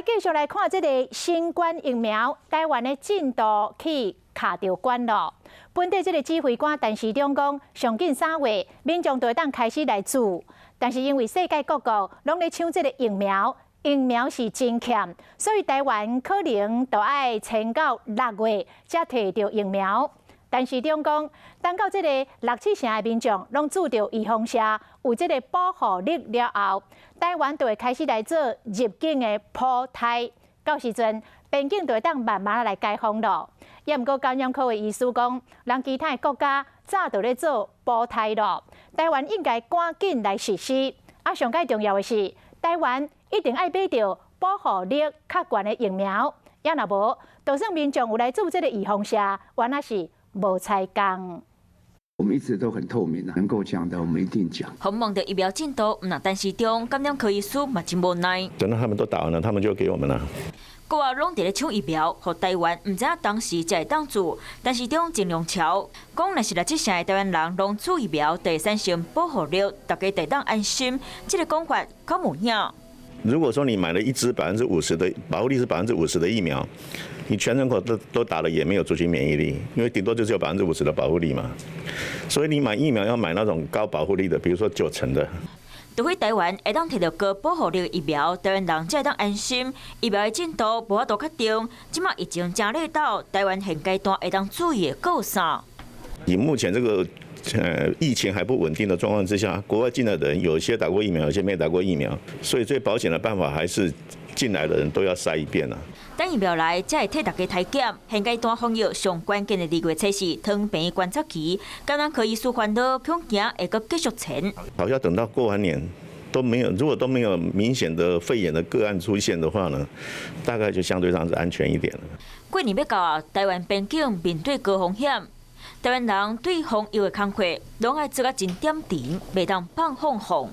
繼續來看這个新冠疫苗，台灣的進度去卡著關囉。本地這个指揮官陳時中講，上緊3月民眾就會當開始來注，但是因為世界各國攏咧搶這个疫苗，疫苗是真欠，所以台灣可能都愛撐到6月才提著疫苗。陳時中講，等到這个六七成的民眾攏注著預防射，有這个保護力了後，台灣就會開始來做入境的普篩。到時陣，邊境就會當慢慢來解封囉。也毋過感染科的醫師講，人其他的國家早就咧做普篩囉，台灣應該趕緊來實施。啊，上蓋重要的是，台灣一定愛買著保護力較懸的疫苗，也若無，就算民眾有來注這个預防射，原來是無彩工。我們一直都很透明，能夠講的我們一定講。訪問著疫苗進度，毋但陳時中感染科醫師嘛真無奈。等到他們都打完了，他們就給我們了。國外攏佇咧搶疫苗，予台灣毋知影當時才會當注。陳時中真量超，講若是六七成的台灣人攏注疫苗，就會產生保護力，大家會當安心。這个講法敢有影？如果說你買了一支百分之五十的保護力是百分之五十的疫苗，你全人口都打了也沒有族群免疫力，因為頂多就只有百分之五十的保護力嘛。所以你買疫苗要買那種高保護力的，比如說9成的。除非台灣會當提著高保護力的疫苗，台灣人才會當安心。疫苗的進度無法度確定，這馬疫情正熱到台灣現階段會當注意的閣有啥？以目前這個疫情還不穩定的狀況之下，國外進來的人有些打過疫苗，有些沒打過疫苗，所以最保險的辦法還是進來的人都要篩一遍啦。等疫苗來，才會替大家篩檢。現階段防疫上關鍵的2月初四，湯病觀察期，感染科醫師煩惱，恐驚會閣繼續延。好像等到過完年都沒有，如果都沒有明顯的肺炎的個案出現的話呢，大概就相對上是安全一點了。過年欲到啊，台灣邊境面對高風險，台灣人對防疫的工課，攏愛做甲真點陣，袂當放放放。